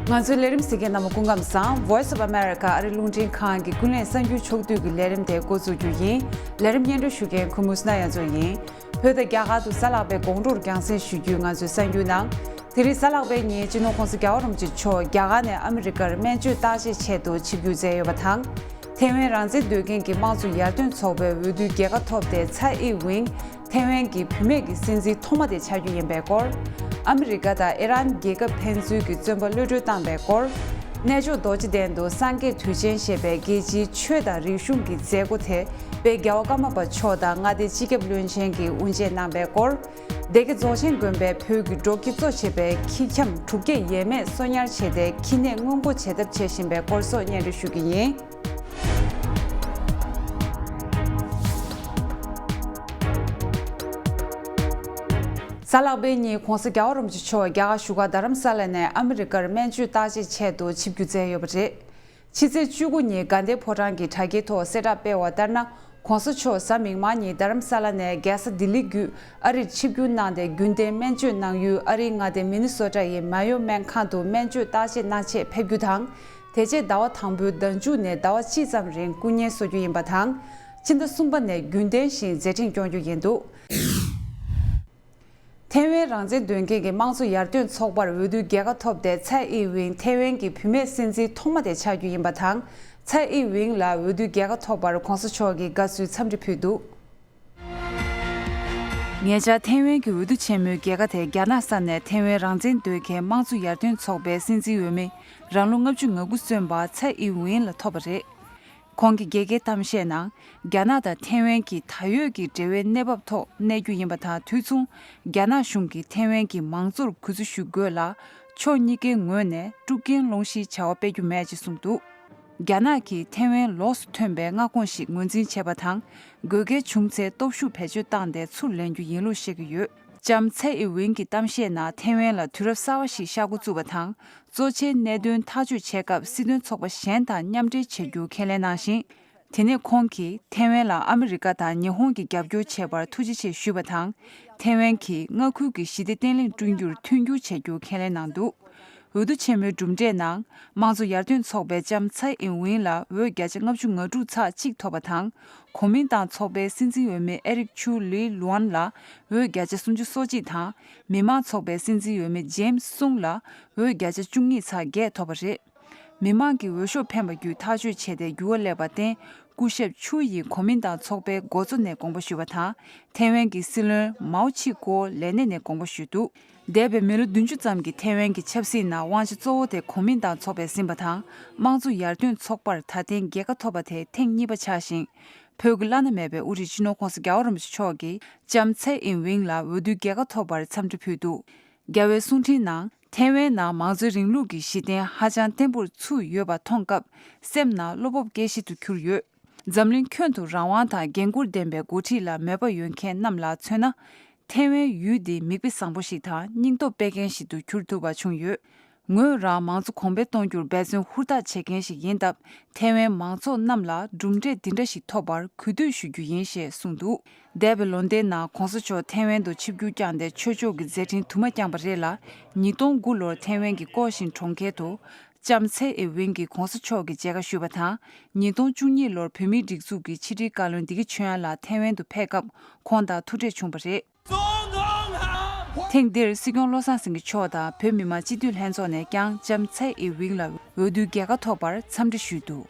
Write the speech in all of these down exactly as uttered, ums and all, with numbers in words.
ང་ཚོའི་ལས་རིམ་གཟིགས་མཁན་རྣམ་པ་སྐུ་ཁམས་བཟང་། Voice of America ཨ་རི་རླུང་འཕྲིན་ཁང་གི་ཀུན་གླེང་གསར་འགྱུར་ཕྱོགས་བསྡུས་ཀྱི་ལས་རིམ་དེ་འགོ་འཛུགས་རྒྱུ་ཡིན། ལས་རིམ་སྙན་སྒྲོན་ཞུ་མཁན་ཁུ་མུ་སྣ་ཡ་མཚོ་ཡིན། བོད་དང་རྒྱ་གར་དུ་གཟའ་ལྷག་པའི་དགོང་དྲོར་རྒྱང་སྲིང་ཞུ་རྒྱུའི་ང་ཚོའི་གསར་འགྱུར་ནང་། དེ་རིང་གཟའ་ལྷག་པའི་ཉིན་སྤྱི་ནོར་༧གོང་ས་༧རྒྱལ་བ་རིན་པོ་ཆེ་མཆོག་རྒྱ་གར་ནས་ཨ་མི་རི་ཀར་སྨན་བཅོས་བརྟག་དཔྱད་ཆེད་དུ་ཆིབས་བསྒྱུར་མཛད་ཡོད་པ་དང་། ཐེ་ཝན་རང་བཙན་སྡོད་མཁན་གྱི་དམངས་གཙོ་ཡར་ཐོན་ཚོགས་པའི་འོས་བསྡུའི་རྒྱལ་ཁ་ཐོབ་སྟེ་ཚའེ་ཨིན་ཝིན་ཐེ་ཝན་གྱི་བུད་མེད་ཀྱི་སྲིད་འཛིན་ཐོག་མ་དེ་ཆགས་རྒྱུ་ཡིན་པའི་སྐོར། ཨ་མི་རི་ཀ་དང་ཨི་རན་རྒྱལ་ཁབ་ཕན་ཚུན་གྱི་བཙོན་པ་གློད་གྲོལ་བཏང་པའི་སྐོར། གནས་མཆོག་རྡོ་རྗེ་གདན་དུ་སངས་རྒྱས་དུས་ཆེན་ཞེས་པའི་རྒྱལ་སྤྱིའི་ཆོས་དང་རིག་གཞུང་གི་མཛད་སྒོ་དེ་དཔལ་རྒྱལ་བ་ཀརྨ་པ་མཆོག་དང་མངའ་སྡེའི་སྤྱི་ཁྱབ་བློན་ཆེན་གྱིས་དབུ་འབྱེད་གནང་པའི་སྐོར། སྡེ་དགེ་རྫོང་ཆེན་དགོན་པའི་བོད་ཀྱི་འབྲོག་ཁྱི་གཙོ་བྱས་པའི་ཁྱི་འཁྱམ་དྲུག་བརྒྱ་ཡས་མས་གསོ་ཉར་བྱས་ཏེ་ཁྱི་ནད་སྔོན་འགོག་བྱེད་ཐབས་བྱེད་བཞིན་པའི་སྐོར་སོགས་སྙན་སྒྲོན་ཞུ་གི་ཡིན། གཟའ་ལྷག་པའི་ཉིན་༧གོང་ས་༧རྒྱལ་བ་རིན་པོ་ཆེ་མཆོག་རྒྱ་གར་བཞུགས་སྒར་རྡ་རམ་ས་ལ་ནས་ཨ་མི་རི་ཀར་སྨན་བཅོས་བརྟག་དཔྱད་ཆེད་དུ་ཆིབས་བསྒྱུར་མཛད་ཡོད་པ་རེད། ཕྱི་ཚེས་བཅུ་དགུ་ཉིན་དགའ་ལྡན་ཕོ་བྲང་གི་དྲ་རྒྱའི་ཐོག་གསལ་བསྒྲགས་སྤེལ་བ་ལྟར་ན། ༸གོང་ས་མཆོག་གཟའ་མིག་དམར་ཉིན་རྡ་རམ་ས་ལ་ནས་རྒྱལ་ས་ལྡི་ལི་བརྒྱུད་ཨ་རིར་ཆིབས་བསྒྱུར་གནང་སྟེ་རྒྱུན་གཏན་སྨན་བཅོས་གནང་ཡུལ་ཨ་རིའི་མངའ་སྡེ་མི་ནི་སོ་ཊ་ཡི་མ་ཡོ་སྨན་ཁང་དུ་སྨན་བཅོས་བརྟག་དཔྱད་གནང་ཆེད་ཕེབས་རྒྱུ་དང་། དེ་རྗེས་ཟླ་བ་དང་པོའི་ཟླ་མཇུག་ནས་ཟླ་བ་གཅིག་ཙམ་རིང་སྐུ་ངལ་གསོ་རྒྱུ་ཡིན་པ་དང་། ཕྱི་ཟླ་གསུམ་པ་ནས་རྒྱུན་ལྡན་བཞིན་མཛད་འཕྲིན་སྐྱོང་རྒྱུ་ཡིན་འདུག་ཐེ་ཝན་རང་བཙན་འདོད་མཁན་གྱི་དམངས་གཙོ་ཡར་ཐོན་ཚོགས་པར་འོས་བསྡུའི་རྒྱལ་ཁ་ཐོབ་སྟེ་ཚའེ་ཨིན་ཝིན་ཐེ་ཝན་གྱི་བུད་མེད་སྲིད་འཛིན་ཐོག་མ་དེ་ཆགས་རྒྱུ་ཡིན་པ་དང་། ཚའེ་ཨིན་ཝིན་ལ་འོས་བསྡུའི་རྒྱལ་ཁ་ཐོབ་པར་༸གོང་ས་མཆོག་གིས་དགའ་བསུའི་འཚམས་འདྲི་ཕུལ་འདུག་ཉེ་ཆར་ཐེ་ཝན་གྱི་འོས་བསྡུ་ཆེན་མོའི་རྒྱལ་ཁ་དེ་རྒྱ་ནག་ས་ནས་ཐེ་ཝན་རང་བཙན་འདོད་མཁན་དམངས་གཙོ་ཡར་ཐོན་ཚོགས་པའི་སྲིད་འཛིན་འོས་མི་རང་ལོ་ལྔ་བཅུ་ང་དགུ་སོན་པ་ཚའེ་ཨིན་ཝིན་ལ་ཐོབ་པ་རེད། ཁོང་གི་རྒྱལ་ཁའི་གཏམ་བཤད་ནང་། རྒྱ་ནག་དང་ཐེ་ཝན་གྱི་ད་ཡོད་ཀྱི་འབྲེལ་བའི་གནས་བབ་ཐོག་གནས་རྒྱུ་ཡིན་པ་དང་། དུས་མཚུངས་རྒྱ་ནག་གཞུང་གིས་ཐེ་ཝན་གྱི་མང་གཙོར་གུས་བརྩི་ཞུ་དགོས་ལ། ཕྱོགས་གཉིས་ཀའི་ངོས་ནས་དཀྲུག་རྐྱེན་སློང་གཞིའི་བྱ་བ་སྤེལ་རྒྱུ་མེད་ཅེས་གསུངས་འདུག་རྒྱ་ནག་གིས་ཐེ་ཝན་ལོགས་སུ་ཐོན་པའི་མངའ་ཁོངས་ཤིག་ངོས་འཛིན་བྱས་པ་དང་། དགོས་གལ་བྱུང་ཚེ་སྟོབས་ཤུགས་བེད་སྤྱོད་བཏང་སྟེ་ཚུར་ལེན་རྒྱུ་ཡིན་ལུགས་བཤད་ཀྱི་ཡོད། ལྕམ་ཚའེ་ཨིན་ཝིན་གྱི་གཏམ་བཤད་ནང་ཐེ་ཝན་ལ་དུས་རབས་གསར་བ་ཞིག་ཤར་འགོ་བཙུགས་པ་དང་། གཙོ་ཆེའི་གནད་དོན་ཐག་གཅོད་བྱེད་སྐབས་སྲིད་དོན་ཚོགས་པ་གཞན་དང་མཉམ་འབྲེལ་བྱེད་རྒྱུ་ཁས་ལེན་གནང་ཞིང་། དེ་ནས་ཁོང་གིས་ཐེ་ཝན་ལ་ཨ་མི་རི་ཀ་དང་ཉི་ཧོང་གི་རྒྱབ་སྐྱོར་བྱས་པར་ཐུགས་རྗེ་ཆེ་ཞུས་པ་དང་། ཐེ་ཝན་གྱིས་མངའ་ཁུལ་གྱི་ཞི་བདེ་བརྟན་ལྷིང་བསྐྲུན་རྒྱུར་མཐུན་འགྱུར་བྱེད་རྒྱུ་ཁས་ལེན་གནང་འདུག་འོས་བསྡུ་ཆེན་མོའི་གྲུབ་འབྲས་ནང་། དམངས་གཙོ་ཡར་ཐོན་ཚོགས་པའི་ལྕམ་ཚའེ་ཨིན་ཝིན་ལ་འོས་བརྒྱ་ཆ་ལྔ་བཅུ་ང་དྲུག་ཚེག་གཅིག་ཐོབ་པ་དང་། གོ་མིན་ཏང་ཚོགས་པའི་སྲིད་འཛིན་འོས་མི་ཨེ་རིག་ཆུ་ལི་ལུའན་ལ་འོས་བརྒྱ་ཆ་སུམ་ཅུ་སོ་གཅིག་དང་། མི་དམངས་ཚོགས་པའི་སྲིད་འཛིན་འོས་མི་ཇེམ་སུང་ལ་འོས་བརྒྱ་ཆ་བཅུ་གཉིས་ཚེག་བརྒྱད་ཐོབ་པ་རེད། མི་དམངས་ཀྱི་འོས་ཤོག་འཕེན་པ་བརྒྱུད་ཐག་གཅོད་བྱས་ཏེ་འགྱུར་བ་སླེབས་པར་བརྟེན། སྐུ་ཞབས་ཆུ་ཡིས་གོ་མིན་ཏང་ཚོགས་པའི་འགོ་གཙོ་ནས་དགོངས་པ་ཞུས་པ་དང་། ཐེ་ཝན་གྱི་སྲིད་བློན་མའོ་ཆི་ཀོ་ལས་གནས་ནས་དགོངས་པ་ཞུས་འདུག་འདས་པའི་མི་ལོ་བདུན་ཅུ་ཙམ་གྱི་ཐེ་ཝན་གྱི་ཆབ་སྲིད་ནང་དབང་ཆ་གཙོ་བོ་དེ་གོ་མིན་ཏང་ཚོགས་པས་ཟིན་པ་དང་། དམངས་གཙོ་ཡར་ཐོན་ཚོགས་པར་ད་ཐེངས་རྒྱལ་ཁ་ཐོབ་པ་དེ་ཐེངས་གཉིས་པ་ཆགས་ཤིང་། བོད་ཀྱི་བླ་ན་མེད་པའི་དབུ་ཁྲིད་སྤྱི་ནོར་༸གོང་ས་༸རྒྱལ་བ་རིན་པོ་ཆེ་མཆོག་གིས་ལྕམ་ཚའེ་ཨིན་ཝིན་ལ་འོས་བསྡུའི་རྒྱལ་ཁ་ཐོབ་པར་འཚམས་འདྲི་ཕུལ་འདུག་རྒྱལ་བའི་གསུང་འཕྲིན་ནང་། ཐེ་ཝན་ནང་མང་གཙོའི་རིང་ལུགས་ཀྱི་གཞི་རྟེན་ཧ་ཅང་བརྟན་པོར་ཚུགས་ཡོད་པ་མཐོང་སྐབས་སེམས་ནང་བློ་སྤོབས་སྐྱེ་གཞི་དུ་གྱུར་ཡོད། འཛམ་གླིང་ཁྱོན་དུ་རང་དབང་དང་འགན་འཁུར་ལྡན་པའི་འགོ་ཁྲིད་ལ་མོས་པ་ཡོད་མཁན་རྣམས་ལ་མཚོན་ན། ཐེ་ཝན་ཡུལ་འདི་མིག་དཔེ་བཟང་པོ་ཞིག་དང་སྙིང་སྟོབས་སྤེལ་མཁན་ཞིག་ཏུ་གྱུར་ཐུབ་པ་བྱུང་ཡོད། ངོས་རང་མང་གཙོ་གོང་འཕེལ་གཏོང་རྒྱུར་འབད་བརྩོན་ཧུར་ཐག་བྱེད་མཁན་ཞིག་ཡིན་སྟབས། ཐེ་ཝན་མང་ཚོགས་རྣམས་ལ་གྲུབ་འབྲས་འདི་འདྲ་ཞིག་ཐོབ་པར་གུས་འདུད་ཞུ་རྒྱུ་ཡིན་ཞེས་གསུངས་འདུག་འདས་པའི་ལོ་ཟླའི་ནང་༸གོང་ས་མཆོག་ཐེ་ཝན་དུ་ཆིབས་བསྒྱུར་བསྐྱངས་ཏེ་ཆོས་ཕྱོགས་ཀྱི་མཛད་འཕྲིན་དུ་མ་བསྐྱངས་པ་རེད་ལ། ཉིས་སྟོང་དགུ་ལོར་ཐེ་ཝན་གྱི་ཀོ་ཤིན་གྲོང་ཁྱེར་དུ་ལྕམ་ཚའེ་ཨིན་ཝིན་གྱིས་༸གོང་ས་མཆོག་གི་མཇལ་ཁ་ཞུས་པ་དང་། ཉིས་སྟོང་བཅུ་གཉིས་ལོར་བོད་མིའི་སྒྲིག་འཛུགས་ཀྱི་ཕྱི་དྲིལ་བཀའ་བློན་བདེ་སྐྱིད་ཆོས་དབྱངས་ལགས་ཐེ་ཝན་དུ་ཕེབས་སྐབས་ཁོང་དང་ཐུག་འཕྲད་བྱུང་བ་རེད། ཐེངས་འདིར་སྲིད་སྐྱོང་བློ་བཟང་སེང་གེ་མཆོག་དང་བོད་མི་མང་སྤྱི་འཐུས་ལྷན་ཚོགས་ནས་ཀྱང་ལྕམ་ཚའེ་ཨིན་ཝིན་ལ་འོས་བསྡུའི་རྒྱལ་ཁ་ཐོབ་པར་འཚམས་འདྲི་ཞུས་འདུག་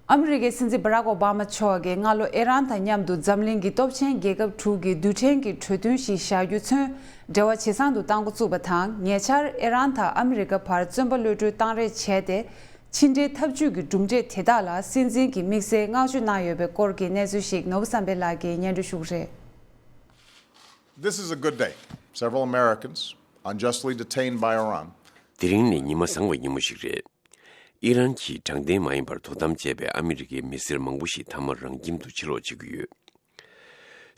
ཨ་མི་རི་ཀའི་སྲིད་འཛིན་བྷ་རག་ཨོ་བྷ་མ་མཆོག་གིས་སྔ་ལོ་ཨི་རན་དང་མཉམ་དུ་འཛམ་གླིང་གི་སྟོབས་ཆེན་རྒྱལ་ཁབ་དྲུག་གི་རྡུལ་ཕྲན་གྱི་གྲོས་མཐུན་ཞིག་བཞག་རྒྱུ་མཚོན། འབྲེལ་བ་ཇེ་བཟང་དུ་གཏང་འགོ་བཙུགས་པ་དང་། ཉེ་ཆར་ཨི་རན་དང་ཨ་མི་རི་ཀ་བར་བཙོན་པ་གློད་གྲོལ་བཏང་རེས་བྱས་ཏེ། ཕྱི་འབྲེལ་འཐབ་ཇུས་ཀྱི་གྲུབ་འབྲས་དེ་དག་ལ་སྲིད་འཛིན་གྱིས་དམིགས་བསལ་བསྔགས་བརྗོད་གནང་ཡོད་པའི་སྐོར་གྱི་གནས་ཚུལ་ཞིག་ནོར་བུ་བསམ་འཕེལ་ལགས་ཀྱིས་སྙན་སྒྲོན་ཞུ་གི་རེད། This is a good day. Several Americans unjustly detained by Iran. དེ་རིང་ནི་ཉི་མ་བཟང་བའི་ཉིན་མོ་ཞིག་རེད། ཨི་རན་གྱིས་དྲང་བདེན་མ་ཡིན་པར་དོ་དམ་བྱས་པའི་ཨ་མི་རི་ཀའི་མི་སེར་མང་པོ་ཞིག་མཐའ་མར་རང་ཁྱིམ་དུ་ཕྱིར་ལོག་བྱེད་ཀྱི་ཡོད།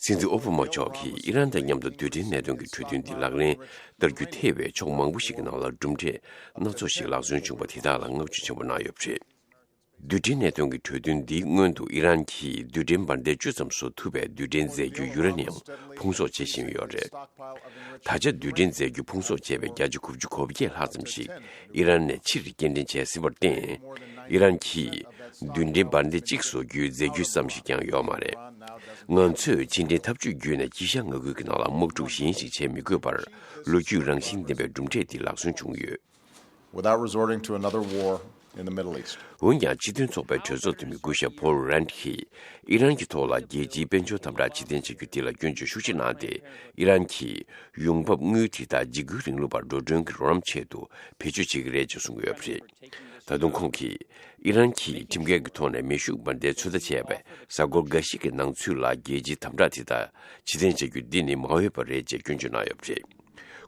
སྲིད་འཛིན་ཨོ་བྷ་མ་མཆོག་གིས་ཨི་རན་དང་མཉམ་དུ་རྡུལ་ཕྲན་གནད་དོན་གྱི་གྲོས་མཐུན་འདི་ལག་ལེན་བསྟར་རྒྱུ་ཐེ་བའི་ཕྱོགས་མང་པོ་ཞིག་གི་ནང་ལ་གྲུབ་འབྲས་སྣ་ཚོགས་ཤིག་ལག་སོན་བྱུང་བ་དེ་དག་ལ་བསྔགས་བརྗོད་ཆེན་པོ་གནང་ཡོད་པ་རེད། རྡུལ་ཕྲན་གནད་དོན་གྱི་གྲོས་མཐུན་འདིའི་སྔོན་དུ་ཨི་རན་གྱིས་རྡུལ་ཕྲན་འབར་མདེལ་བཅུ་ཙམ་བཟོ་ཐུབ་པའི་རྡུལ་ཕྲན་རྫས་འགྱུར་ཡུ་རེ་ནི་ཡམ་ཕུང་གསོག་བྱེད་བཞིན་ཡོད་རེད། ད་ཆ་རྡུལ་ཕྲན་རྫས་འགྱུར་ཕུང་གསོག་བྱས་པའི་བརྒྱ་ཆ་དགུ་བཅུ་གོ་བརྒྱད་ལྷག་ཙམ་ཞིག་ཨི་རན་ནས་ཕྱིར་སྐྱེལ་འདྲེན་བྱས་ཟིན་པར་བརྟེན། ཨི་རན་གྱིས་རྡུལ་ཕྲན་འབར་མདེལ་གཅིག་བཟོ་རྒྱུའི་རྫས་འགྱུར་ཙམ་ཞིག་ཀྱང་ཡོད་མ་རེད། ང་ཚོས་ཕྱི་འབྲེལ་འཐབ་ཇུས་བརྒྱུད་ནས་དཀྱིལ་ཤར་མངའ་ཁུལ་གྱི་ནང་ལ་དམག་འཁྲུག་གཞན་ཞིག་བྱེད་མི་དགོས་པར་ལོ་རྒྱུས་རང་བཞིན་ལྡན་པའི་གྲུབ་འབྲས་འདི་ལག་སོན་བྱུང་ཡོད། Without resorting to another war in the Middle East. འོན་ཀྱང་སྤྱི་མཐུན་ཚོགས་པའི་གྲོས་ཚོགས་འཐུས་མི་སྐུ་ཞབས་ཕོལ་རན་ཁིས་ཨི་རན་གྱི་ཐོག་ལ་རྒྱལ་སྤྱིའི་དཔལ་འབྱོར་དམ་དྲག་ཕྱིར་འཐེན་བྱ་རྒྱུ་དེ་ལ་སྐྱོན་བརྗོད་ཤུགས་ཆེ་གནང་སྟེ། ཨི་རན་གྱིས་ཡོང་འབབ་དངུལ་དེ་དག་འཇིགས་སྐུལ་རིང་ལུགས་པར་འགྲོ་གྲོན་གྱི་རོགས་རམ་ཆེད་དུ་བེད་སྤྱོད་བྱེད་ཀྱི་རེད་ཅེས་གསུངས་ཡོད་པ་རེད། ད་དུང་ཁོང་གིས་ཨི་རན་གྱིས་ཁྲིམས་འགལ་གྱི་ཐོག་ནས་མེ་ཤུགས་འབར་མདེལ་ཚོད་ལྟ་བྱས་པའི་གཟའ་འཁོར་འགའ་ཞིག་གི་ནང་ཚུད་ལ་རྒྱལ་སྤྱིའི་དམ་དྲག་དེ་དག་ཕྱིར་འཐེན་བྱ་རྒྱུ་འདི་ནི་མ་འོས་པ་རེད་ཅེས་སྐྱོན་བརྗོད་གནང་ཡོད་པ་རེད།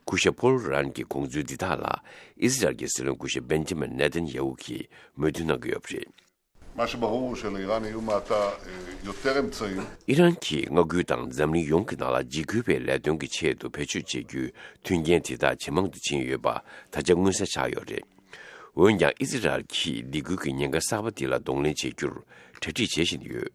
སྐུ་ཞབས་ཕོལ་རན་གྱི་དགོངས་ཚུལ་འདི་དག་ལ་ཨི་སི་རལ་གྱི་སྲིད་བློན་སྐུ་ཞབས་བེན་ཇི་མིན་ནེ་ཐན་ཡ་ཧུ་གིས་མོས་མཐུན་གནང་གི་ཡོད་པ་རེད། מה שברור הוא שלאיראן יהיו מעתה, אה, יותר אמצעים. ཨི་རན་གྱིས་མངའ་ཁུལ་དང་འཛམ་གླིང་ཡོངས་ཀྱི་ནང་ལ་འཇིགས་སྐུལ་བའི་ལས་དོན་གྱི་ཆེད་དུ་བེད་སྤྱོད་བྱེད་རྒྱུའི་མཐུན་རྐྱེན་དེ་དག་ཇེ་མང་དུ་ཕྱིན་ཡོད་པ་ད་ཆ་མངོན་གསལ་ཆགས་ཡོད་རེད། འོན་ཀྱང་ཨི་སི་རལ་གྱིས་སྡིགས་སྐུལ་གྱི་ཉེན་ཁ་གསར་པ་འདི་ལ་གདོང་ལེན་བྱེད་རྒྱུར་གྲ་སྒྲིག་བྱེད་བཞིན་ཡོད།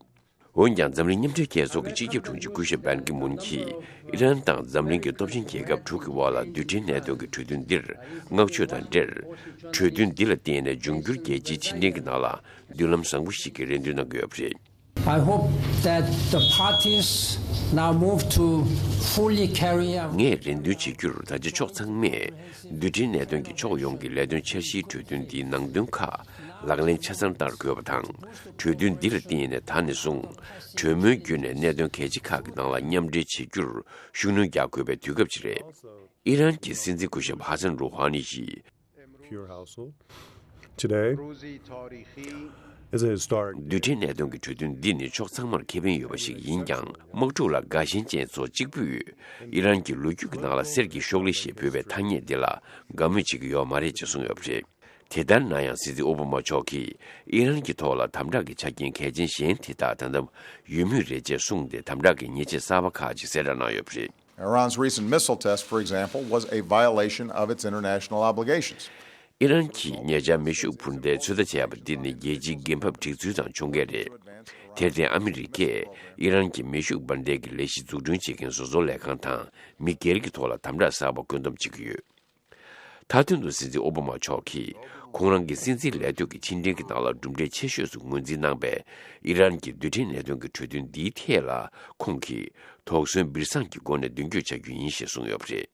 འོན་ཀྱང་འཛམ་གླིང་མཉམ་འབྲེལ་རྒྱལ་ཚོགས་ཀྱི་སྤྱི་ཁྱབ་དྲུང་ཆེ་སྐུ་ཞབས་བན་ཀི་མུན་གྱིས་ཨི་རན་དང་འཛམ་གླིང་གི་སྟོབས་ཆེན་རྒྱལ་ཁབ་དྲུག་གི་དབར་ལ་རྡུལ་ཕྲན་གནད་དོན་གྱི་གྲོས་མཐུན་འདིར་བསྔགས་བརྗོད་དང་འབྲེལ། གྲོས་མཐུན་འདི་ལ་བརྟེན་ནས་འབྱུང་འགྱུར་རྒྱལ་སྤྱིའི་ཕྱི་འབྲེལ་གྱི་ནང་ལ་མདུན་ལམ་བཟང་པོ་ཞིག་གི་རེ་འདུན་གནང་གི་ཡོད་པ་རེད། I hope that the parties now move to fully carry out. ངས་རེ་འདུན་བྱེད་རྒྱུར་ད་ཆ་ཕྱོགས་ཚང་མས་རྡུལ་ཕྲན་གནད་དོན་གྱི་ཕྱོགས་ཡོངས་ཀྱི་ལས་དོན་འཆར་གཞིའི་གྲོས་མཐུན་འདིའི་ནང་དོན་ཁག་ལག་ལེན་ཆ་ཚང་བསྟར་དགོས་པ་དང་། གྲོས་མཐུན་འདི་ལ་བརྟེན་ནས་ད་ནས་བཟུང་གྲོས་མོལ་བརྒྱུད་ནས་གནད་དོན་གལ་ཆེ་ཁག་གི་ནང་ལ་མཉམ་འབྲེལ་བྱེད་རྒྱུར་ཤུགས་སྣོན་རྒྱག་དགོས་པའི་དུས་སྐབས་ཤིག་རེད། ཨི་རན་གྱི་སྲིད་འཛིན་སྐུ་ཞབས་ཧ་སན་རུ་ཧ་ནི་ཡིས། Pure household. Today is a historic རྡུལ་ཕྲན་གནད་དོན་གྱི་གྲོས་མཐུན་འདི་ནི་ཕྱོགས་ཚང་མར་ཁེ་ཕན་ཡོད་པ་ཞིག་ཡིན་ཀྱང་། དམག་འཁྲུག་ལ་དགའ་ཞེན་ཅན་ཚོ་གཅིག་པུས་ཨི་རན་གྱི་ལོ་རྒྱུས་ཀྱི་ནང་ལ་གསེར་གྱི་ཤོག་ལེ་ཞེས་འབོད་པའི་ཐ་སྙད་འདི་ལ་དགའ་མོས་བྱེད་ཀྱི་ཡོད་མ་རེད་ཅེས་གསུངས་ཡོད་པ་རེད། དེ་ལྟར་ན་ཡང་སྲིད་འཛིན་ཨོ་བྷ་མ་མཆོག་གིས་ཨི་རན་གྱི་ཐོག་ལ་དམ་དྲག་གི་ཆ་རྐྱེན་གལ་ཆེན་གཞན་དེ་དག་ད་ལྟ་ཡོད་མུས་རེད་ཅེས་གསུངས་ཏེ། དམ་དྲག་གི་ཉེས་ཆད་གསར་པ་ཁག་ཅིག་གསལ་བསྒྲགས་གནང་ཡོད་པ་རེད། Iran's recent missile test, for example, was a violation of its international obligations. ཨི་རན་གྱིས་ཉེ་ཆར་མེ་ཤུགས་འཕུར་མདེལ་ཚོད་ལྟ་བྱས་པ་འདི་ནི་རྒྱལ་སྤྱིའི་འགན་འབབ་སྒྲིག་ཚུལ་དང་མཆོང་བརྒལ་རེད། དེར་བརྟེན་ཨ་མི་རི་ཀས་ཨི་རན་གྱི་མེ་ཤུགས་འཕུར་མདེལ་གྱི་ལས་གཞི་འཛུགས་སྐྲུན་བྱེད་མཁན་བཟོ་ཚོང་ལས་ཁང་དང་མི་སྒེར་གྱི་ཐོག་ལ་དམ་དྲག་གསར་པ་བཀོད་འདོམས་བྱེད་ཀྱི་ཡོད། མཐའ་དོན་དུ་སྲིད་འཛིན་ཨོ་བྷ་མ་མཆོག་གིས་ཁོང་རང་གི་སྲིད་འཛིན་ལས་དོན་གྱི་ཕྱི་འབྲེལ་གྱི་ནང་ལ་གྲུབ་འབྲས་ཆེ་ཤོས་སུ་ངོས་འཛིན་གནང་པའི་ཨི་རན་གྱི་རྡུལ་ཕྲན་གནད་དོན་གྱི་གྲོས་མཐུན་འདིའི་ཐད་ལ་ཁོང་གིས་དོགས་ཟོན་སྦིར་སང་གི་སྒོ་ནས་མདུན་སྐྱོད་བྱ་རྒྱུ་ཡིན་ཞེས་གསུངས་ཡོད་པ་རེད།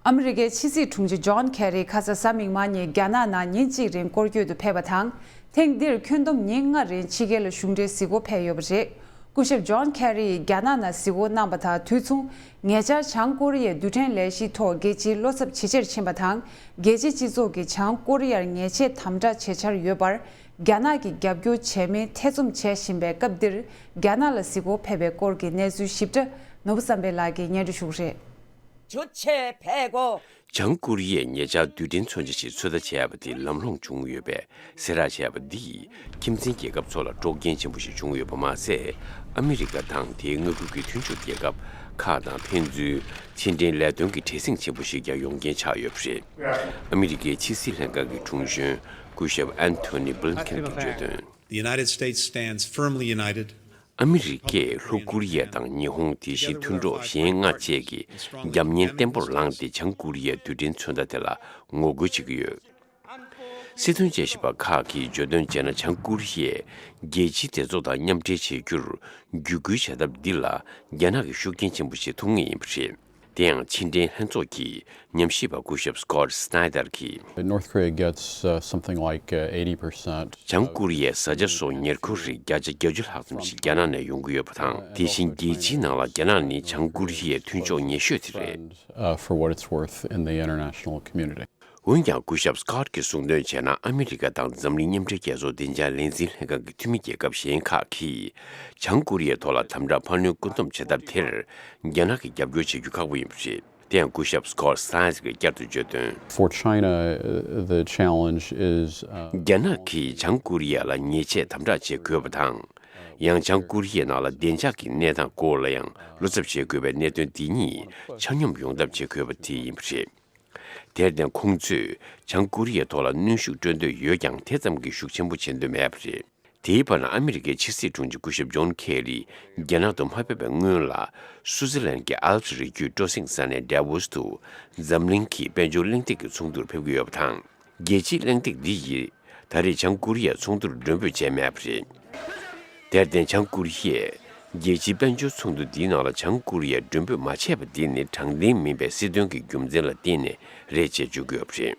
ཨ་མི་རི་ཀའི་ཕྱི་སྲིད་དྲུང་ཆེ་ཇོན་ཁེ་རི་ཁ་ས་གཟའ་མིག་དམར་ཉིན་རྒྱ་ནག་ནང་ཉིན་གཅིག་རིང་སྐོར་སྐྱོད་དུ་ཕེབས་པ་དང་། ཐེངས་འདིར་ཁྱོན་བསྡོམས་ཉིན་ལྔ་རིང་ཕྱི་རྒྱལ་ལ་གཞུང་འབྲེལ་གཟིགས་སྐོར་ཕེབས་ཡོད་པ་རེད། སྐུ་ཞབས་ཇོན་ཁེ་རིས་རྒྱ་ནག་ནང་གཟིགས་སྐོར་གནང་པ་དང་དུས་མཚུངས། ཉེ་ཆར་བྱང་ཀོ་རི་ཡའི་རྡུལ་ཕྲན་ལས་གཞིའི་ཐོག་རྒྱལ་སྤྱིའི་བློ་འཚབ་ཇེ་ཆེར་ཕྱིན་པ་དང་། རྒྱལ་སྤྱིའི་སྤྱི་ཚོགས་ཀྱིས་བྱང་ཀོ་རི་ཡར་ཉེས་ཆད་དམ་དྲག་བྱེད་འཆར་ཡོད་པར། རྒྱ་ནག་གིས་རྒྱབ་སྐྱོར་བྱས་མིན་ཐེ་ཚོམ་བྱེད་བཞིན་པའི་སྐབས་འདིར། རྒྱ་ནག་ལ་གཟིགས་སྐོར་ཕེབས་པའི་སྐོར་གྱི་གནས་ཚུལ་ཞིབ་ཕྲ་ནོར་བུ་བསམ་འཕེལ་ལགས་ཀྱིས་སྙན་སྒྲོན་ཞུ་གི་རེད། བྱང་ཀོ་རི་ཡས་ཉེ་ཆར་རྡུལ་ཕྲན་མཚོན་ཆ་ཞིག་ཚོད་ལྟ་བྱས་པ་དེ་ལམ་ལྷོང་བྱུང་ཡོད་པས། གསལ་བསྒྲགས་བྱས་པ་འདིས་ཁྱིམ་མཚེས་རྒྱལ་ཁབ་ཚོ་ལ་དཀྲོག་རྐྱེན་ཆེན་པོ་ཞིག་བྱུང་ཡོད་པ་མ་ཟད། ཨ་མི་རི་ཀ་དང་དེའི་མངའ་ཁུལ་གྱི་མཐུན་ཕྱོགས་རྒྱལ་ཁབ་ཁག་དང་ཕན་ཚུན་ཕྱི་འབྲེལ་ལས་དོན་གྱི་བྲེལ་ཟིང་ཆེན་པོ་ཞིག་ཀྱང་ཡོང་རྐྱེན་ཆགས་ཡོད་པ་རེད། ཨ་མི་རི་ཀའི་ཕྱི་སྲིད་ལྷན་ཁང་གི་དྲུང་གཞོན་སྐུ་ཞབས་ཨན་ཐོ་ནི་བྷི་ལིན་ཁེན་གྱིས་བརྗོད་དོན། The United States stands firmly united. ཨ་མི་རི་ཀས་ལྷོ་ཀོ་རི་ཡ་དང་ཉི་ཧོང་། དེ་བཞིན་མཐུན་གྲོགས་གཞན་ལྔ་བཅས་ཀྱི་རྒྱབ་གཉེར་བརྟན་པོར་བླངས་ཏེ། བྱང་ཀོ་རི་ཡའི་རྡུལ་ཕྲན་མཚོན་རྟགས་དེ་ལ་ངོ་རྒོལ་བྱེད་ཀྱི་ཡོད། སྲིད་དོན་དཔྱད་ཞིབ་པ་ཁག་གིས་བརྗོད་དོན་བྱས་ན། བྱང་ཀོ་རི་ཡས་རྒྱལ་སྤྱིའི་སྡེ་ཚོགས་དང་མཉམ་འབྲེལ་བྱེད་རྒྱུར་བརྒྱུད་སྐུལ་བྱ་ཐབས་འདི་ལ་རྒྱ་ནག་གིས་ཤུགས་རྐྱེན་ཆེན་པོ་ཞིག་ཐོབ་ངེས་ཡིན་པ་རེད། དེ་ཡང་ཕྱི་འབྲེལ་ལྷན་ཚོགས་ཀྱི་ཉམས་ཞིབ་པ་སྐུ་ཞབས་Scott Snyder་གྱིས། North Korea gets, uh, something like, uh, eighty percent. བྱང་ཀོ་རི་ཡས་བཟའ་བཅའ་སོགས་ཉེར་མཁོ་རིགས་བརྒྱ་ཆ་བརྒྱད་ཅུ་ལྷག་ཙམ་ཞིག་རྒྱ་ནག་ནས་ཡོང་གི་ཡོད་པ་དང་། དེ་བཞིན་རྒྱལ་སྤྱིའི་ནང་ལ་རྒྱ་ནག་ནི་བྱང་ཀོ་རི་ཡའི་མཐུན་ཕྱོགས་ཉེ་ཤོས་དེ་རེད། Uh, for what it's worth in the international community. འོན་ཀྱང་སྐུ་ཞབས་Scott་གིས་གསུངས་དོན་བྱས་ན། ཨ་མི་རི་ཀ་དང་འཛམ་གླིང་མཉམ་འབྲེལ་རྒྱལ་ཚོགས་བདེ་འཇགས་ལས་འཛིན་ལྷན་ཁང་གི་འཐུས་མི་རྒྱལ་ཁབ་གཞན་ཁག་གིས་བྱང་ཀོ་རི་ཡའི་ཐོག་ལ་དམ་དྲག་འཕར་སྣོན་བཀོད་འདོམས་བྱེད་ཐབས་དེར་རྒྱ་ནག་གིས་རྒྱབ་སྐྱོར་བྱེད་རྒྱུ་ཁག་པོ་ཡིན་པ་རེད། དེ་ཡང་སྐུ་ཞབས་Scott་གིས་བསྐྱར་དུ་བརྗོད་དོན། For China, uh, the challenge is, uh, རྒྱ་ནག་གིས་བྱང་ཀོ་རི་ཡ་ལ་ཉེས་ཆད་དམ་དྲག་བྱེད་དགོས་པ་དང་། ཡང་བྱང་ཀོ་རི་ཡའི་ནང་ལ་བདེ་འཇགས་ཀྱི་གནས་སྟངས་སྐོར་ལ་ཡང་བློ་འཚབ་བྱེད་དགོས་པའི་གནད་དོན་དེ་གཉིས་ཆ་སྙོམས་ཡོང་ཐབས་བྱེད་དགོས་པ་དེ་ཡིན་པ་རེད། དེར་བརྟེན་ཁོང་ཚོས་བྱང་ཀོ་རི་ཡའི་ཐོག་ལ་གནོན་ཤུགས་སྤྲོད་འདོད་ཡོད་ཀྱང་དེ་ཙམ་གྱི་ཤུགས་ཆེན་པོ་བྱེད་འདོད་མེད་པ་རེད། དེའི་བར་ན་ཨ་མི་རི་ཀའི་ཕྱི་སྲིད་དྲུང་ཆེ་སྐུ་ཞབས་ཇོན་ཁེ་ལི་རྒྱ་ནག་ཏུ་མ་ཕེབས་པའི་སྔོན་ལ་སུའུ་ཙི་ལན་གྱི་ཨལ་པི་སི་རི་རྒྱུད་སྤྲོ་གསེང་ས་གནས་ཌ་ཝོ་སི་ཏུ་འཛམ་གླིང་གི་དཔལ་འབྱོར་གླེང་སྟེགས་ཀྱི་ཚོགས་འདུར་ཕེབས་ཀྱི་ཡོད་པ་དང་། རྒྱལ་སྤྱིའི་གླེང་སྟེགས་འདི་ཡིས་ད་རེས་བྱང་ཀོ་རི་ཡས་ཚོགས་འདུར་མགྲོན་འབོད་བྱས་མེད་པ་རེད། དེར་བརྟེན་བྱང་ཀོ་རི་ཡས་རྒྱལ་སྤྱིའི་དཔལ་འབྱོར་ཚོགས་འདུ་འདིའི་ནང་ལ་བྱང་ཀོ་རི་ཡས་མགྲོན་འབོད་མ་བྱས་པ་འདི་ནི་དྲང་བདེན་མིན་པའི་སྲིད་དོན་གྱི་རྒྱུ་མཚན་ལ་བརྟེན་ནས་རེད་ཅེས་བརྗོད་ཀྱི་ཡོད་པ་རེད།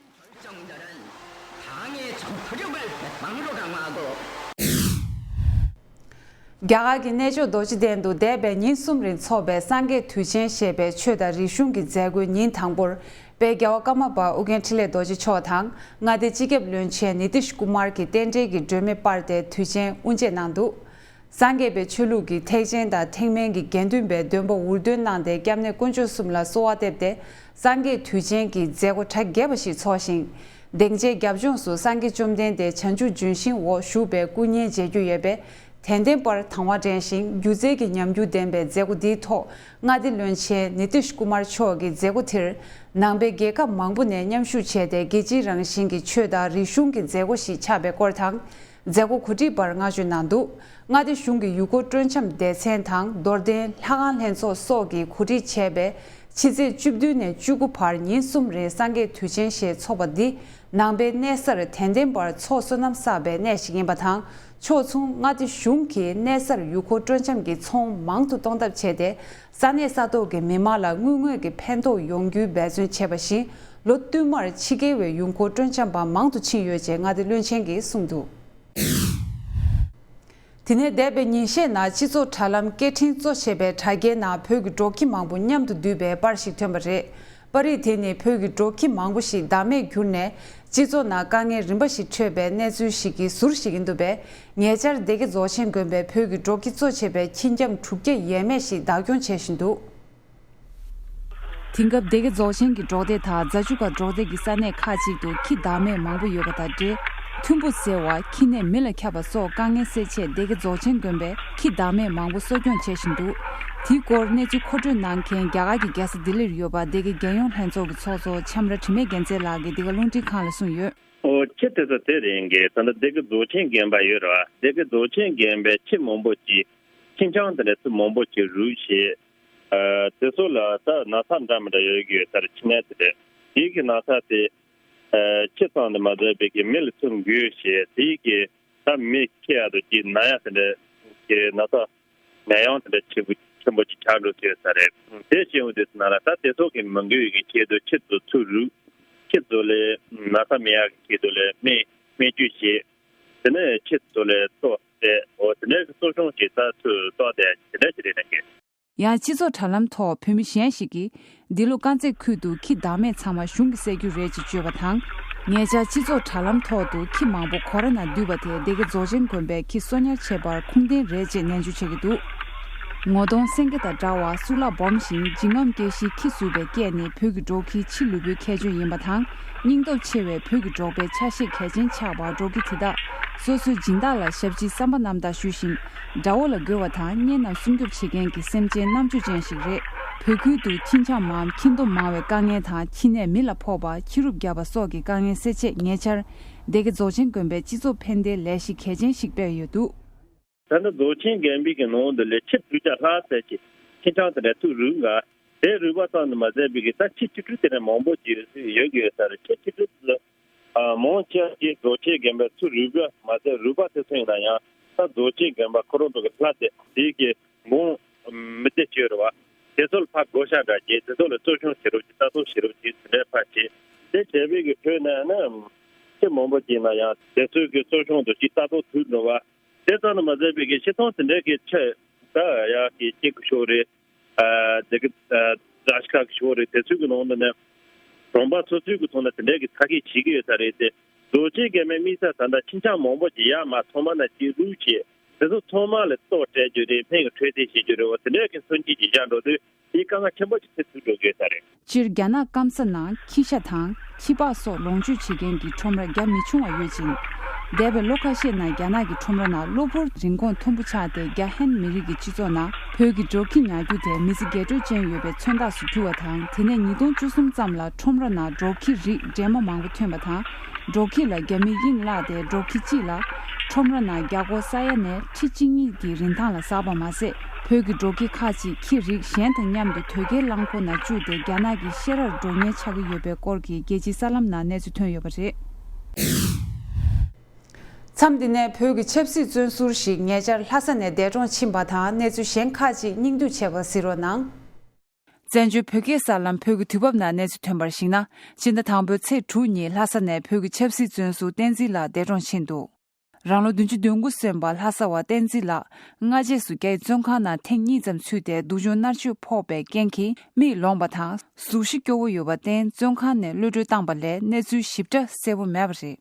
རྒྱ་གར་གྱི་གནས་མཆོག་རྡོ་རྗེ་གདན་དུ་འདས་པའི་ཉིན་གསུམ་རིང་འཚོགས་པའི་སངས་རྒྱས་དུས་ཆེན་ཞེས་པའི་ཆོས་དང་རིག་གཞུང་གི་མཛད་སྒོའི་ཉིན་དང་པོར། དཔལ་རྒྱལ་བ་ཀརྨ་པ་ཨོ་རྒྱན་འཕྲིན་ལས་རྡོ་རྗེ་མཆོག་དང་མངའ་སྡེའི་སྤྱི་ཁྱབ་བློན་ཆེན་ནི་ཏིཤ་ཀུ་མར་གྱི་རྟེན་འབྲེལ་གྱི་སྒྲོན་མེ་སྤར་ཏེ་དུས་ཆེན་དབུ་འབྱེད་གནང་འདུག་སངས་རྒྱས་པའི་ཆོས་ལུགས་ཀྱི་ཐེག་ཆེན་དང་ཐེག་དམན་གྱི་དགེ་འདུན་པའི་འདུན་པ་འུར་འདོན་གནང་སྟེ་སྐྱབས་གནས་དཀོན་མཆོག་གསུམ་ལ་གསོལ་བ་འདེབས་ཏེ། སངས་རྒྱས་དུས་ཆེན་གྱི་མཛད་སྒོ་གྲ་རྒྱས་པ་ཞིག་འཚོགས་ཤིང་། སྡིངས་ཆའི་རྒྱབ་ལྗོངས་སུ་སངས་རྒྱས་བཅོམ་ལྡན་འདས་བྱང་ཆུབ་ལྗོན་ཤིང་འོག་བཞུགས་པའི་སྐུ་བརྙན་མཇལ་རྒྱུ་ཡོད་པས། དད་ལྡན་པར་དང་བ་དྲན་ཞིང་སྒྱུ་རྩལ་གྱི་ཉམས་འགྱུར་ལྡན་པའི་མཛད་སྒོ་འདིའི་ཐོག་མངའ་སྡེ་བློན་ཆེན་ནི་ཏིཤ་ཀུ་མར་མཆོག་གིས་མཛད་སྒོ་དེར། ནང་པའི་རྒྱལ་ཁབ་མང་པོ་ནས་མཉམ་ཞུགས་བྱས་ཏེ་རྒྱལ་སྤྱིའི་རང་བཞིན་གྱི་ཆོས་དང་རིག་གཞུང་གི་མཛད་སྒོ་ཞིག་ཆགས་པའི་སྐོར་དང་། མཛད་སྒོ་གོ་སྒྲིག་པར་བསྔགས་བརྗོད་གནང་འདུག་མངའ་སྡེ་གཞུང་གི་ཡུལ་སྐོར་སྤྲོ་འཆམ་སྡེ་ཚན་དང་རྡོར་གདན་ལྷ་ཁང་ལྷན་ཚོགས་སོགས་ཀྱིས་གོ་སྒྲིག་བྱས་པའི་ཕྱི་ཚེས་བཅུ་བདུན་ནས་བཅུ་དགུ་བར་ཉིན་གསུམ་རིང་སངས་རྒྱས་དུས་ཆེན་ཞེས་འཚོགས་པ་འདི་ནང་པའི་གནས་གསར་དད་ལྡན་པར་ཚོགས་བསོད་ནམས་བསགས་པའི་གནས་ཤིག་ཡིན་པ་དང་། ཕྱོགས་མཚུངས་མངའ་སྡེ་གཞུང་གིས་གནས་གསར་ཡུལ་སྐོར་སྤྲོ་འཆམ་གྱི་ཚོང་མང་དུ་གཏོང་ཐབས་བྱས་ཏེ། ས་གནས་ས་ཐོག་གི་མི་མང་ལ་དངུལ་དངོས་ཀྱི་ཕན་ཐོགས་ཡོང་རྒྱུའི་འབད་བརྩོན་བྱས་པ་བཞིན། ལོ་བསྟུད་མར་ཕྱི་རྒྱལ་བའི་ཡུལ་སྐོར་སྤྲོ་འཆམ་པ་མང་དུ་ཕྱིན་ཡོད་ཅེས་མངའ་སྡེ་བློན་ཆེན་གྱིས་གསུངས་འདུག་དེ་ནས་འདས་པའི་ཉིན་ཤས་ནང་སྤྱི་ཚོགས་དྲ་ལམ་སྐད་འཕྲིན་གཙོ་བྱས་པའི་དྲ་རྒྱའི་ནང་བོད་ཀྱི་འབྲོག་ཁྱི་མང་པོ་མཉམ་དུ་འདུས་པའི་པར་ཞིག་ཐོན་པ་རེད། པར་རིས་དེ་ནི་བོད་ཀྱི་འབྲོག་ཁྱི་མང་པོ་ཞིག་བདག་མེད་གྱུར་ནས་སྤྱི་ཚོགས་ནང་དཀའ་ངལ་རིམ་པ་ཞིག་འཕྲད་པའི་གནས་ཚུལ་ཞིག་གི་ཟུར་ཞིག་ཡིན་འདུག་པས། ཉེ་ཆར་སྡེ་དགེ་རྫོང་ཆེན་དགོན་པའི་བོད་ཀྱི་འབྲོག་ཁྱི་གཙོ་བྱས་པའི་ཁྱི་འཁྱམ་དྲུག་བརྒྱ་ཡས་མས་ཤིག་བདག་སྐྱོང་བྱེད་བཞིན་འདུག་དེང་སྐབས་སྡེ་དགེ་རྫོང་ཆེན་གྱི་འབྲོག་སྡེ་དང་རྫ་ཆུ་ཁ་འབྲོག་སྡེ་གི་ས་གནས་ཁག་ཅིག་ཏུ་ཁྱི་བདག་མེད་མང་པོ་ཡོད་པ་དང་འབྲེལ། ཐུམ་བུ་ཟེར་བ་ཁྱི་ནད་མི་ལ་ཁྱབ་པ་སོགས་དཀའ་ངལ་སེལ་ཆེད་སྡེ་དགེ་རྫོང་ཆེན་དགོན་པས་ཁྱི་བདག་མེད་མང་པོ་གསོ་སྐྱོང་བྱེད་བཞིན་འདུག་དེའི་སྐོར་གནས་ཚུལ་མཁོ་སྤྲོད་གནང་མཁན་རྒྱ་གར་གྱི་རྒྱལ་ས་ལྡི་ལིར་ཡོད་པ་སྡེ་དགེ་རྒྱལ་ཡོངས་ལྷན་ཚོགས་ཀྱི་ཚོགས་གཙོ་འཆམ་ར་དྲི་མེད་རྒྱལ་མཚན་ལགས་ཀྱིས་འདི་ག་རླུང་འཕྲིན་ཁང་ལ་གསུངས་ཡོད། ཨོ་ཁྱི་དེ་ཚོ་དེ་རིང་གི་ད་ལྟ་སྡེ་དགེ་རྫོང་ཆེན་དགོན་པ་ཡོད་རེད་བ། སྡེ་དགེ་རྫོང་ཆེན་དགོན་པའི་ཁྱི་མང་པོ་ཅིག་ཁྱི་འཁྱམ་དེ་འདྲ་ཚོ་མང་པོ་ཅིག་རུལ་བྱས། ཨ་དེ་ཚོ་ལ་ད་ན་ཚ་འདྲ་མི་འདྲ་ཡོད་ཀྱི་ཡོད་ས་རེད། ཁྱི་ནད་དེ་རེད། དེའི་གི་ན་ཚ་དེ་ཨ་ཁྱི་ཙམ་དུ་མ་ཟད་པའི་གི་མི་ལ་ཐོན་དགོས་ཞེས་དེའི་གི་ད་མི་ཁྱི་ཡ་དོ་ཅིག་ན་ཡ་དེ་འདྲ་གི་ན་ཚ་ནད་ཡམས་དེ་འདྲ་ཆེན་པོ་ཆེན་པོ་ཅིག་ཆགས་འགྲོ་ཐུབ་ཡོད་ས་རེད། དེ་བྱུང་དུས་ན་ལ་ད་དེ་ཚོ་གི་མི་དགོས་ཀྱི་ཆེད་དུ་ཁྱི་ཚོ་ཚུར་རུག་ཁྱི་ཚོ་ལས་ན་ཚ་མེད་ཡག་གི་ཆེད་དུ་ལས་སྨན་སྨན་བཅོས་བྱེད། དེ་ནས་ཁྱི་ཚོ་ལས་ལྟོ་སྟེར། འོ་དེ་འདྲའི་གི་གསོ་སྐྱོང་བྱེད་ས་ཚུར་ལྟོ་སྟེར་དེ་འདྲ་ཞིག་རེད་ན་གི། ཡང་སྤྱི་ཚོགས་དྲ་ལམ་ཐོག་བོད་མི་གཞན་ཞིག་གིས། འདི་ལོ་དཀར་མཛེས་ཁུལ་དུ་ཁྱི་བདག་མེད་ཚང་མ་གཞུང་གིས་བསད་རྒྱུ་རེད་ཅེས་བརྗོད་པ་དང་། ཉེ་ཆར་སྤྱི་ཚོགས་དྲ་ལམ་ཐོག་ཏུ་ཁྱི་མང་པོ་ཁོ་ར་ན་འདུས་པ་དེ་སྡེ་དགེ་རྫོང་ཆེན་དགོན་པས་ཁྱི་གསོ་ཉར་བྱས་པར་ཁུངས་ལྡན་རེད་ཅེས་ནན་བརྗོད་བྱེད་ཀྱི་འདུག་ངོ་གདོང་སེང་གེ་དང་འདྲ་བ་གཙུག་ལག་སྦོམ་ཞིང་འཇིགས་རྔམ་སྐྱེ་གཞིའི་ཁྱི་ཟུག་པའི་སྐད་ནི་བོད་ཀྱི་འབྲོག་ཁྱིའི་ཁྱི་ལུས་པོའི་ཁྱད་ཆོས་ཡིན་པ་དང་། སྙིང་སྟོབས་ཆེ་བའི་བོད་ཀྱི་འབྲོག་པའི་ཆ་ཤས་གལ་ཆེན་ཆགས་པར་འབྲོག་ཁྱི་དེ་དག་སོ་སོའི་སྦྱིན་བདག་ལ་ཞབས་ཕྱིའི་བསམ་པ་རྣམ་དག་ཞུ་ཞིང་། དགྲ་བོ་ལ་རྒོལ་བ་དང་གཉེན་རྣམས་སྲུང་སྐྱོབ་བྱེད་མཁན་གྱི་སེམས་ཅན་རྣམ་དཔྱོད་ཅན་ཞིག་རེད། བོད་ཁུལ་དུ་ཁྱི་འཁྱམ་མམ་ཁྱི་འདོམ་མང་བའི་དཀའ་ངལ་དང་ཁྱི་ནད་མི་ལ་ཕོག་པ་ཁྱི་རུབ་བརྒྱབ་པ་སོགས་ཀྱི་དཀའ་ངལ་སེལ་ཆེད་ཉེ་ཆར་སྡེ་དགེ་རྫོང་ཆེན་དགོན་པས་སྤྱི་ཚོགས་ཕན་བདེའི་ལས་གཞི་གལ་ཆེན་ཞིག་སྤེལ་ཡོད་འདུག་ད་ལྟ་རྫོང་ཆེན་དགོན་པའི་གི་ནང་དུ་ལས་ཁྱི་དྲུག་བརྒྱ་ལྷག་ཙམ་ཅིག་ཁྱི་འཁྱམ་དེ་འདྲ་ཚུར་རུབ་ང་། དེ་རུབ་པ་ཙམ་དུ་མ་ཟད་པའི་གི་ད་ཁྱི་ཁྱི་ཕྲུག་དེ་འདྲ་མང་པོ་ཅིག་ཡོད་ཀྱི་ཡོད་ས་རེད། ཁྱི་ཁྱི་ཕྲུག་དེ་ཚོ་ཨ་མང་ཆེ་བ་ཅིག་རྫོང་ཆེན་དགོན་པའི་ཚུར་རུབ་པ་མ་ཟད་རུབ་པ་དེ་ཚོ་ཡིན་ན་ཡང་ད་རྫོང་ཆེན་དགོན་པ་ཁོ་རང་ཚོ་གི་ལྷ་དེ་དེའི་གི་འབངས་མི་སྡེ་ཅིག་ཡོད་རེད་བ། དེ་ཚོ་ལ་ཕར་བགོ་བཤའ་འདྲ་བྱས་དེ་ཚོ་ལ་གསོ་སྐྱོང་བྱེད་རོགས་ཅིག་ལྟ་རྟོག་བྱེད་རོགས་ཅིག་དེ་འདྲའི་ཕར་བྱས། དེ་བྱས་པའི་གི་ཁྲོད་ནས་ནི་ཁྱི་མང་པོ་ཅིག་ཡིན་ན་ཡང་དེ་ཚོའི་གི་གསོ་སྐྱོང་དུ་ཅིག་ལྟ་རྟོག་ཐུབ་འགྲོ་བ། དེ་ཙམ་དུ་མ་ཟད་པའི་གི་ཤི་ཐོན་དེ་འདྲའི་གི་ཆེད་ད་ཡག་གི་སྐྱེ་གི་ཤོག་རེད། ཨ་དེ་གི་ཨ་ར་ཤི་ཁ་གི་ཤོག་རེད། དེ་ཚོའི་གི་ནང་དུ་ནས་གྲོང་པ་སོ་སོའི་གི་ཐོག་ནས་དེ་འདྲའི་གི་ཐ་སྐད་བྱེད་ཀྱི་ཡོད་ས་རེད་དེ། རྫོང་ཆེན་དགོན་པའི་དམིགས་བསལ་ད་ལྟ་ཁྱི་འཁྱམ་མང་པོ་ཅིག་ཡར་མར་ཚང་མ་ན་ཅིག་བླུགས་བྱས་དེ་ཚོ་ཚང་མ་ལ་ལྟོ་སྤྲད་རྒྱུ་རེད། སྨན་གི་འཕྲོད་བསྟེན་བྱེད་རྒྱུ་རེད་བ། དེ་འདྲའི་གི་སྲོལ་འབྱེད་ཅིག་བཞག་འགྲོ་དུས་དེའི་དཀའ་ངལ་ཆེན་པོ་ཅིག་འཕྲད་ཐུབ་འགྲོ་གི་ཡོད་ས་རེད། སྤྱིར་རྒྱ་ནག་སྐམ་ས་ནང་ཁྱི་ཤ་དང་ཁྱི་པགས་སོགས་ལོངས་སྤྱོད་བྱེད་མཁན་གྱི་ཁྲོམ་ར་རྒྱ་མི་ཆུང་བ་ཡོད་ཅིང་། འདས་པའི་ལོ་ཁ་ཤས་ནང་རྒྱ་ནག་གི་ཁྲོམ་ར་ནང་གློ་བུར་རིན་གོང་མཐོན་པོ་ཆགས་ཏེ་རྒྱ་ཧན་མི་རིགས་ཀྱི་སྤྱི་ཚོགས་ནང་བོད་ཀྱི་འབྲོག་ཁྱི་ཉར་རྒྱུ་དེ་མི་ཚེ་རྒྱས་སྤྲོས་ཅན་ཡོད་པའི་མཚོན་རྟགས་སུ་གྱུར་བ་དང་། དེ་ནས་ཉིས་སྟོང་བཅུ་གསུམ་ཙམ་ལ་ཁྲོམ་ར་ནང་འབྲོག་ཁྱི་རིགས་འདྲེས་མ་མང་པོ་ཐོན་པ་དང་། འབྲོག་ཁྱི་ལ་རྒྱ་མིས་དབྱིངས་བརླགས་ཏེ་འབྲོག་ཁྱི་གཅིག་ལ་ཁྲོམ་ར་ནང་རྒྱ་སྒོར་ས་ཡ་ནས་ཁྲི་གཅིག་གཉིས་ཀྱི་རིན་ཐང་ལ་ཟགས་པ་མ་ཟད། བོད་ཀྱི་འབྲོག་ཁྱི་ཁག་ཅིག་ཁྱི་རིགས་གཞན་དང་མཉམ་དུ་དོས་སྐྱེལ་རླངས་འཁོར་ནང་བཅུག་སྟེ་རྒྱ་ནག་གི་ཤེས་རར་འགྲོ་ཉེན་ཆགས་ཀྱི་ཡོད་པའི་སྐོར་གྱི་རྒྱལ་སྤྱིའི་གསར་ལམ་ནང་གནས་ཚུལ་ཐོན་ཡོད་པ་རེད། མཚམས་འདི་ནས་བོད་ཀྱི་ཆབ་སྲིད་བཙོན་ཟུར་ཞིག་ཉེ་ཆར་ལྷ་ས་ནས་འདས་གྲོངས་ཕྱིན་པ་དང་གནས་ཚུལ་གཞན་ཁག་ཅིག་སྙིང་བསྡུས་བྱས་པ་གཟིགས་རོགས་གནང་། བཙན་བྱོལ་བོད་སྐད་གསར་ལམ་བོད་ཀྱི་དུས་བབ་ནང་གནས་ཚུལ་ཐོན་པར་གཞིགས་ན། སྤྱི་ཟླ་དང་པོའི་ཚེས་དྲུག་ཉིན་ལྷ་ས་ནས་བོད་ཀྱི་ཆབ་སྲིད་བཙོན་ཟུར་བསྟན་འཛིན་ལགས་འདས་གྲོངས་ཕྱིན་འདུག་རང་ལོ་བདུན་ཅུ་དོན་དགུ་སོན་པ་ལྷ་ས་བ་བསྟན་འཛིན་ལགས་སྔ་རྗེས་སུ་རྒྱ་ཡི་བཙོན་ཁང་ནང་ཐེངས་གཉིས་ཙམ་ཚུད་དེ་སྡུག་སྦྱོང་མནར་གཅོད་ཕོག་པའི་རྐྱེན་གྱིས་མིག་ལོང་བ་དང་གཟུགས་གཞི་སྐྱོ་བོ་ཡོད་པར་བརྟེན་བཙོན་ཁང་ནས་གློད་གྲོལ་བཏང་པ་ལས་གནས་ཚུལ་ཞིབ་ཕྲ་གསལ་པོ་མེད་པ་རེད།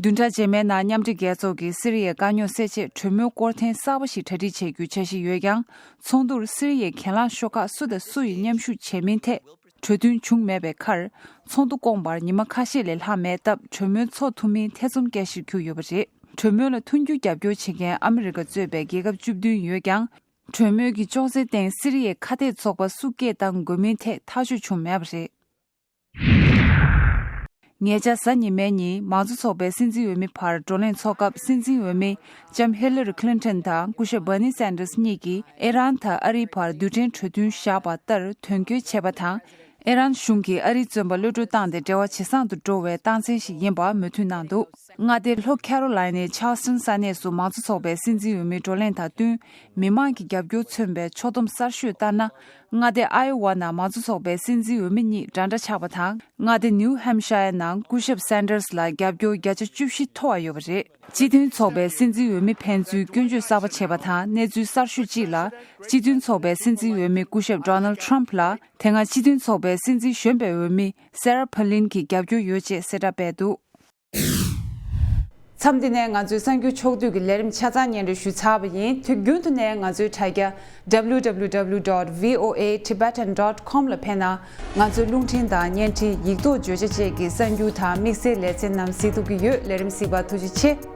བདུན་ཕྲག་རྗེས་མའི་ནང་མཉམ་འབྲེལ་རྒྱལ་ཚོགས་ཀྱིས་སི་རི་ཡའི་དཀའ་རྙོག་སེལ་ཆེད་གྲོས་མོལ་སྐོར་ཐེངས་གསར་པ་ཞིག་གྲ་སྒྲིག་བྱེད་རྒྱུའི་འཆར་གཞི་ཡོད་ཀྱང་། ཚོགས་འདུར་སི་རི་ཡའི་གྱེན་ལངས་ཤོག་ཁག་སུ་དང་སུ་ཡིས་མཉམ་ཞུགས་བྱས་མིན་ཐད་གྲོས་མཐུན་བྱུང་མེད་པའི་ཁར། ཚོགས་འདུ་སྐོང་བར་ཉི་མ་ཁ་ཤས་ལས་ལྷག་མེད་སྟབས། གྲོས་མོལ་འཚོགས་ཐུབ་མིན་ཐེ་ཚོམ་སྐྱེ་གཞིར་གྱུར་ཡོད་པ་རེད། གྲོས་མོལ་ལ་མཐུན་འགྱུར་རྒྱབ་སྐྱོར་བྱེད་མཁན་ཨ་མི་རི་ཀ་གཙོས་པའི་རྒྱལ་ཁབ་བཅུ་བདུན་ཡོད་ཀྱང་། གྲོས་མོལ་གྱི་ཅོག་ཙེའི་སྟེང་སི་རི་ཡའི་ཁ་གཏད་ཚོགས་པ་སུ་སྐད་བཏང་དགོས་མིན་ཐད་ཐག་གཅོད་བྱུང་མེད་པ་རེད། ཉེ་ཆར་གཟའ་ཉི་མའི་ཉིན་མང་གཙོ་ཚོགས་པའི་སྲིད་འཛིན་འོས་མི་བར་བགྲོ་གླེང་ཚོགས་སྐབས། སྲིད་འཛིན་འོས་མི་ལྕམ་ཧི་ལ་རི་ཁི་ལིན་ཊོན་དང་སྐུ་ཞབས་བྷར་ནི་སན་ཌར་སི་གཉིས་ཀྱིས་ཨི་རན་དང་ཨ་རིའི་བར་རྡུལ་ཕྲན་གྲོས་མཐུན་བཞག་པ་ལྟར་དོན་འཁྱོལ་བྱས་པ་དང་། ཨི་རན་གཞུང་གིས་ཨ་རིའི་བཙོན་པ་གློད་གྲོལ་བཏང་སྟེ་འབྲེལ་བ་ཇེ་བཟང་དུ་འགྲོ་བའི་རྟགས་མཚན་ཞིག་ཡིན་པ་མོས་མཐུན་གནང་འདུག་མངའ་སྡེ་ལྷོ་ཁེ་རོ་ལའི་ནའི་ཆར་ལི་སི་ཊོན་ས་གནས་སུ་མང་གཙོ་ཚོགས་པའི་སྲིད་འཛིན་འོས་མིའི་བགྲོ་གླེང་དང་བསྟུན། མི་མང་གི་རྒྱབ་སྐྱོར་མཚོན་པའི་ཕྱོགས་བསྡོམས་གསར་ཤོས་ལྟར་ན། མངའ་སྡེ་ཨའི་ཝ་ནང་མང་གཙོ་ཚོགས་པའི་སྲིད་འཛིན་འོས་མི་གཉིས་འདྲ་འདྲ་ཆགས་པ་དང་། མངའ་སྡེ་ནིའུ་ཧེམ་ཤ་ཡར་ནང་སྐུ་ཞབས་སན་ཌར་སི་ལ་རྒྱབ་སྐྱོར་བརྒྱ་ཆ་བཅུ་བཞི་མཐོ་བ་ཡོད་པ་རེད། སྤྱི་མཐུན་ཚོགས་པའི་སྲིད་འཛིན་འོས་མི་ཕན་ཚུན་སྐྱོན་བརྗོད་གསར་པ་བྱས་པ་དང་། གནས་ཚུལ་གསར་ཤོས་གཅིག་ལ། སྤྱི་མཐུན་ཚོགས་པའི་སྲིད་འཛིན་འོས་མི་སྐུ་ཞབས་ཌོ་ནལ་ཌི་ཊརམ་ཕི་ལ། དེ་སྔ་སྤྱི་མཐུན་ཚོགས་པའི་སྲིད་འཛིན་གཞོན་པའི་འོས་མི་སེ་ར་ཕ་ལིན་གྱི་རྒྱབ་སྐྱོར་ཡོད་ཅེས་གསལ་བསྒྲགས་སྤེལ་འདུག་མཚམས་འདི་ནས་ང་ཚོའི་གསར་འགྱུར་ཕྱོགས་བསྡུས་ཀྱི་ལས་རིམ་ཆ་ཚང་སྙན་སྒྲོན་ཞུས་ཚར་བ་ཡིན། དུས་རྒྱུན་དུ་ནས་ང་ཚོའི་དྲ་རྒྱ་W W W dot V O A Tibetan dot com ལ་ཕེབས་ན། ང་ཚོའི་རླུང་འཕྲིན་དང་བརྙན་འཕྲིན། ཡིག་ཐོག་བརྗོད་བྱ་བཅས་ཀྱི་གསར་འགྱུར་དང་དམིགས་བསལ་ལེ་ཚན་རྣམས་གཟིགས་ཐུབ་ཀྱི་ཡོད། ལས་རིམ་གཟིགས་པར་ཐུགས་རྗེ་ཆེ།